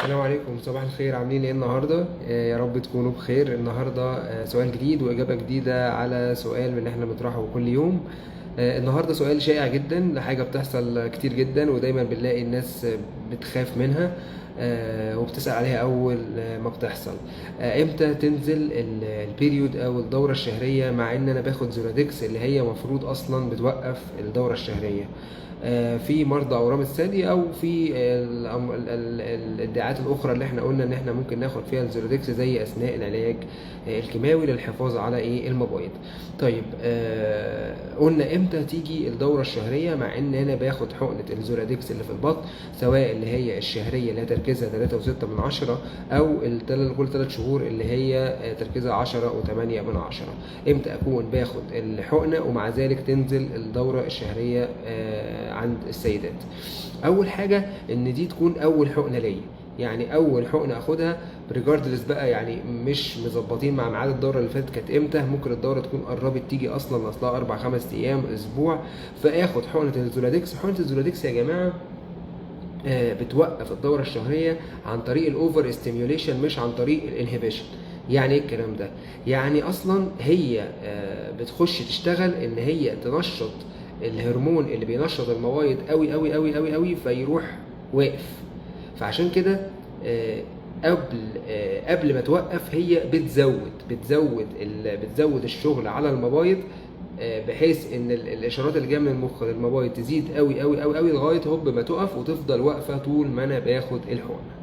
السلام عليكم، صباح الخير. عاملين ايه النهارده؟ يا رب تكونوا بخير. النهارده سؤال جديد واجابه جديدة على سؤال من اللي احنا بنطرحه كل يوم. النهارده سؤال شائع جدا لحاجة بتحصل كتير جدا، ودايما بنلاقي الناس بتخاف منها وبتسأل عليها اول ما بتحصل. امتى تنزل ال period او الدورة الشهرية مع ان انا باخد زولادكس اللي هي مفروض اصلا بتوقف الدورة الشهرية؟ في مرضى اورام الثدي او في الادعاءات الاخرى اللي احنا قلنا ان احنا ممكن ناخد فيها الزولادكس، زي اثناء العلاج الكيماوي للحفاظ على المبايض. قلنا امتى تيجي الدورة الشهرية مع ان انا باخد حقنه الزولادكس اللي في البطن، سواء اللي هي الشهرية اللي هي تركيزها تلاتة وستة من عشرة او كل 3 شهور اللي هي تركيزها عشرة وتمانية من عشرة. امتى اكون باخد الحقنة ومع ذلك تنزل الدورة الشهرية عند السيدات؟ اول حاجة ان دي تكون اول حقنه ليا، يعني اول حقنه اخدها regardless بقى، يعني مش مظبطين مع ميعاد الدورة اللي فاتت كانت امتى، ممكن الدورة تكون قربت تيجي اصلا، اصلها 4 5 ايام اسبوع، فاخد حقنه الزولادكس. حقنه الزولادكس يا جماعة بتوقف الدورة الشهرية عن طريق ال over stimulation مش عن طريق ال inhibition. يعني ايه الكلام ده؟ يعني اصلا هي بتخش تشتغل ان هي تنشط الهرمون اللي بينشط المبايض قوي قوي قوي قوي قوي، فيروح واقف. فعشان كده قبل ما توقف هي بتزود الشغل على المبايض، بحيث ان الاشارات اللي جاية من المخ للمبايض تزيد قوي قوي قوي قوي لغاية هوب ما تقف، وتفضل واقفة طول ما انا باخد الحقنة.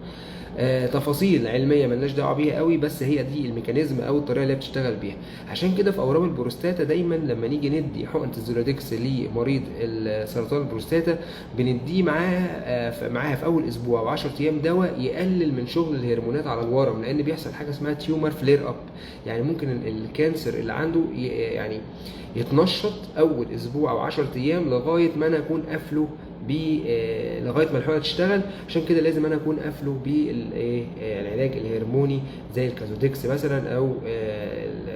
تفاصيل علمية ملناش دعوه بيها قوي، بس هي دي ال mechanism او الطريقة اللي هي بتشتغل بيها. عشان كده في اورام البروستاتا دايما لما نيجي ندي حقنه الزولادكس لمريض سرطان البروستاتا بنديه معاها في اول اسبوع او 10 ايام دواء يقلل من شغل الهرمونات على الورم، لان بيحصل حاجة اسمها tumor flare up. يعني ممكن ال cancer اللي عنده يتنشط اول اسبوع او 10 ايام لغاية ما انا اكون قافله لغاية ما الحقنة تشتغل. عشان كده لازم انا اكون قافله بالعلاج الهرموني زي الكازودكس مثلا او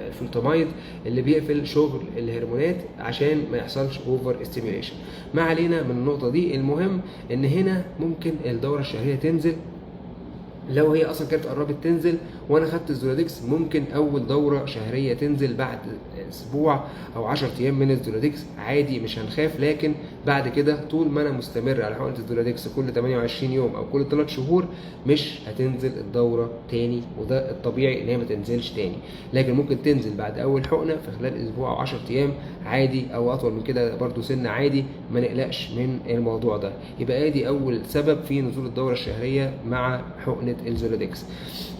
الفلوتاميد اللي بيقفل شغل الهرمونات عشان ما يحصلش over stimulation. ما علينا من النقطة دي. المهم ان هنا ممكن الدورة الشهرية تنزل لو هي اصلا كانت قربت تنزل وانا خدت الزولادكس، ممكن اول دوره شهرية تنزل بعد اسبوع او 10 ايام من الزولادكس عادي، مش هنخاف. لكن بعد كده طول ما انا مستمر على حقنه الزولادكس كل 28 يوم او كل 3 شهور مش هتنزل الدورة تاني، وده الطبيعي ان هي ما تنزلش تاني. لكن ممكن تنزل بعد اول حقنه في خلال اسبوع او 10 ايام عادي، او اطول من كده برضو سن عادي، ما نقلقش من الموضوع ده. يبقى ادي اول سبب في نزول الدورة الشهرية مع حقنه الزولادكس.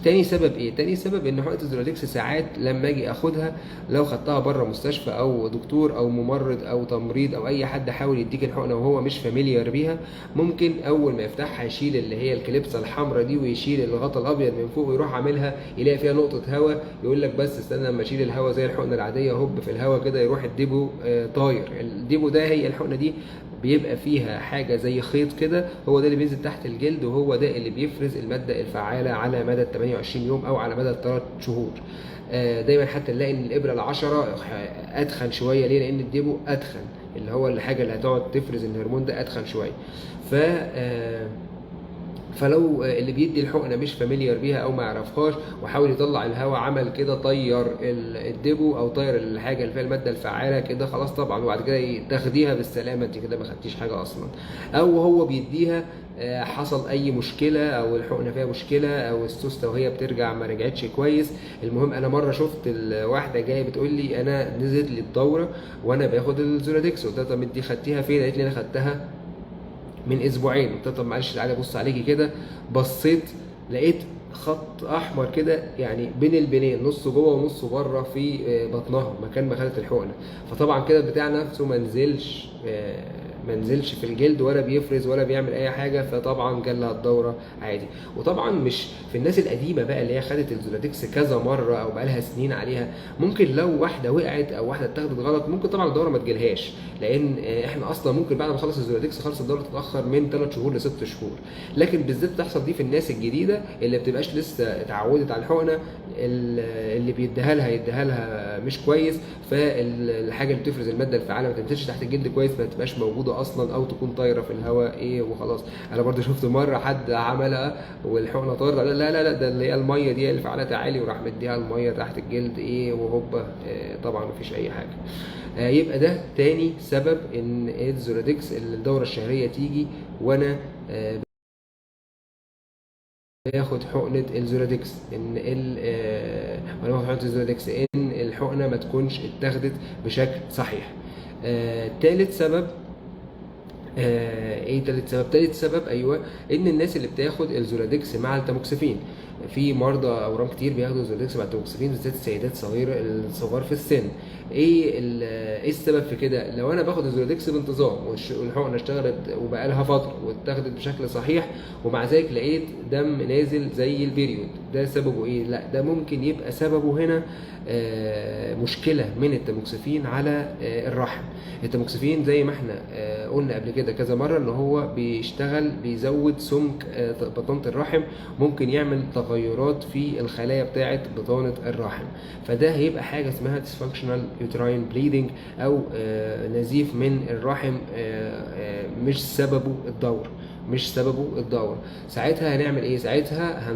تاني سبب ايه؟ تاني سبب ان حقنه الزولادكس ساعات لما اجي اخدها، لو خدتها بره مستشفى او دكتور او ممرض او تمريض او اي حد حاول يديك الحقنة وهو مش familiar بيها، ممكن اول ما يفتحها يشيل اللي هي الكليبسه الحمراء دي ويشيل الغطا الابيض من فوق ويروح عاملها يلاقي فيها نقطة هواء، يقول لك بس استنى لما اشيل الهواء زي الحقنة العادية، هوب في الهواء كده يروح ال Depo طاير. ال Depo ده هي الحقنة دي بيبقى فيها حاجة زي خيط كده، هو ده اللي بينزل تحت الجلد، وهو ده اللي بيفرز المادة الفعالة على مدى ال 28 يوم او على مدى الثلاث شهور. دايما حتى نلاقي ان الابره ال10 اتخن شوية. ليه؟ لان ال Depo اتخن، اللي هو الحاجة اللي هتقعد تفرز الهرمون ده اتخن شوية. فلو اللي بيدي الحقنة مش familiar بيها او ما يعرفهاش وحاول يطلع الهواء عمل كده طير ال Depo او طير الحاجة اللي فيها المادة الفعالة كده، خلاص طبعا، وبعد كده تاخديها بالسلامة، انت كده ما خدتيش حاجة اصلا. او هو بيديها حصل اي مشكلة او الحقنة فيها مشكلة او السوسته وهي بترجع ما رجعتش كويس. المهم انا مرة شفت الواحدة جاية بتقول لي انا نزلت لي الدورة وانا باخد الزولادكس، قلت لها طب انت خدتيها فين؟ قالت لي انا خدتها من اسبوعين. قلت لها طب معلش تعالي ابص عليكي كده. بصيت لقيت خط احمر كده يعني بين البنين، نصه جوه ونصه بره في بطنها مكان ما خدت الحقنة. فطبعا كده البتاع نفسه ما نزلش في الجلد ولا بيفرز ولا بيعمل اي حاجة، فطبعا جالها الدورة عادي. وطبعا مش في الناس القديمة بقى اللي هي خدت الزولادكس كذا مرة او بقالها سنين عليها، ممكن لو واحدة وقعت او واحدة اتاخدت غلط ممكن طبعا الدورة ما تجيلهاش، لان احنا اصلا ممكن بعد ما نخلص الزولادكس خالص الدورة تتاخر من 3 شهور ل 6 شهور. لكن بالذات بتحصل دي في الناس الجديدة اللي ما بتبقاش لسه اتعودت على الحقنة، اللي بيديها لها يديها لها مش كويس، فالحاجه اللي بتفرز المادة الفعالة ما تنزلش تحت الجلد كويس، ما تبقاش موجودة متاخده اصلا، او تكون طايره في الهواء ايه وخلاص. انا برضو شفت مرة حد عملها والحقنه طارت، لا لا لا، ده اللي هي المية دي اللي فعلها تعالي، وراح مديها المية تحت الجلد ايه وهوبا، طبعا مفيش اي حاجة. يبقى ده تاني سبب ان الزولادكس الدورة الشهرية تيجي وانا باخد حقنه الزولادكس، ان ال وانا باخد حقنه الزولادكس ان الحقنة ما تكونش اتاخدت بشكل صحيح. تالت سبب، ايه تالت سبب؟ تالت سبب ايوه، ان الناس اللي بتاخد الزولادكس مع التاموكسفين، في مرضى اورام كتير بياخدوا الزولادكس مع التاموكسفين، بالذات السيدات الصغار في السن. ايه السبب في كده؟ لو انا باخد الزولادكس بانتظام والحقنه اشتغلت وبقى لها فترة واتاخدت بشكل صحيح، ومع ذلك لقيت دم نازل زي ال period، ده سببه ايه؟ لا ده ممكن يبقى سببه هنا مشكلة من التاموكسفين على الرحم. التاموكسفين زي ما احنا قلنا قبل كده كذا مرة ان هو بيشتغل بيزود سمك بطانه الرحم، ممكن يعمل تغيرات في الخلايا بتاعه بطانه الرحم، فده هيبقى حاجة اسمها dysfunctional uterine bleeding، او نزيف من الرحم، مش سببه الدور، مش سببه الدور. ساعتها هنعمل ايه؟ ساعتها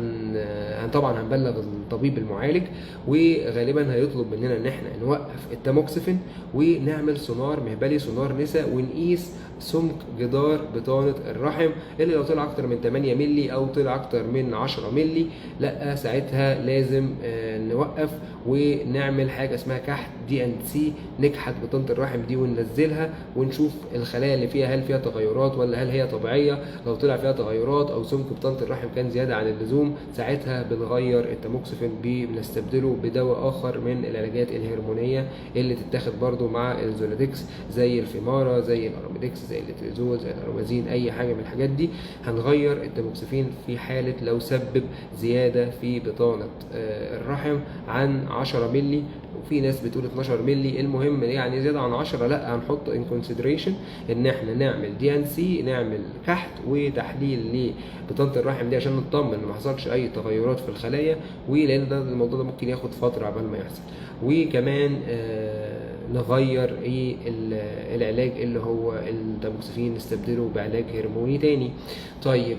طبعا هنبلغ الطبيب المعالج، وغالبا هيطلب مننا ان احنا نوقف التاموكسفين ونعمل سونار مهبلي، سونار نسا، ونقيس سمك جدار بطانة الرحم، اللي لو طلع اكتر من 8 ملي او طلع اكتر من 10 ملي، لا ساعتها لازم نوقف ونعمل حاجة اسمها كحت دي اند سي، نكحت بطانة الرحم دي وننزلها ونشوف الخلايا اللي فيها هل فيها تغيرات ولا هل هي طبيعية. لو طلع فيها تغيرات او سمك بطانة الرحم كان زيادة عن اللزوم، ساعتها بنغير التاموكسفين بنستبدله بدواء اخر من العلاجات الهرمونية اللي تتاخد برضو مع الزولادكس، زي الفيمارا، زي الاراميدكس، زي الليتريزول، زي الارامازين، اي حاجة من الحاجات دي. هنغير التاموكسفين في حالة لو سبب زيادة في بطانة الرحم عن 10 ملي، وفي ناس بتقول 12 ملي، المهم يعني زيادة عن 10 لا هنحط in consideration ان احنا نعمل دي ان سي، نعمل كحت وتحليل لبطانة الرحم دي عشان نطمن ان ما حصلش اي تغيرات في الخلايا، ولان ده الموضوع ده ممكن ياخد فترة عبال ما يحصل. وكمان نغير ايه العلاج اللي هو التاموكسفين، نستبدله بعلاج هرموني تاني. طيب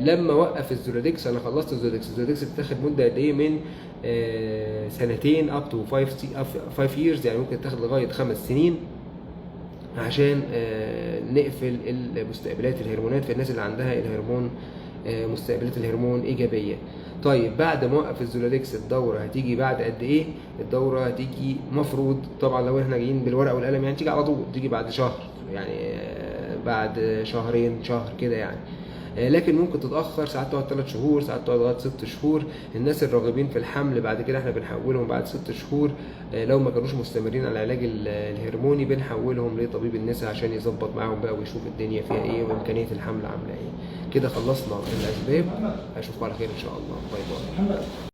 لما وقف الزولادكس، انا خلصت الزولادكس، الزولادكس بتاخد مده قد ايه؟ من سنتين up to 5 years، يعني ممكن تاخد لغاية 5 سنين عشان نقفل المستقبلات الهرمونات في الناس اللي عندها الهرمون، مستقبلات الهرمون ايجابية. طيب بعد ما وقف الزولادكس الدورة هتيجي بعد قد ايه؟ الدورة هتيجي مفروض طبعا لو احنا جايين بالورقة والقلم يعني تيجي على طول، تيجي بعد شهر يعني، بعد شهرين، شهر كده يعني، لكن ممكن تتاخر، ساعات تقعد 3 شهور، ساعات تقعد لغاية 6 شهور. الناس الراغبين في الحمل بعد كده احنا بنحولهم بعد 6 شهور، لو ما كانوش مستمرين على العلاج الهرموني بنحولهم لطبيب النساء عشان يظبط معاهم بقى ويشوف الدنيا فيها ايه وامكانية الحمل عامله ايه. كده خلصنا الاسباب، اشوفكم على خير ان شاء الله، bye bye.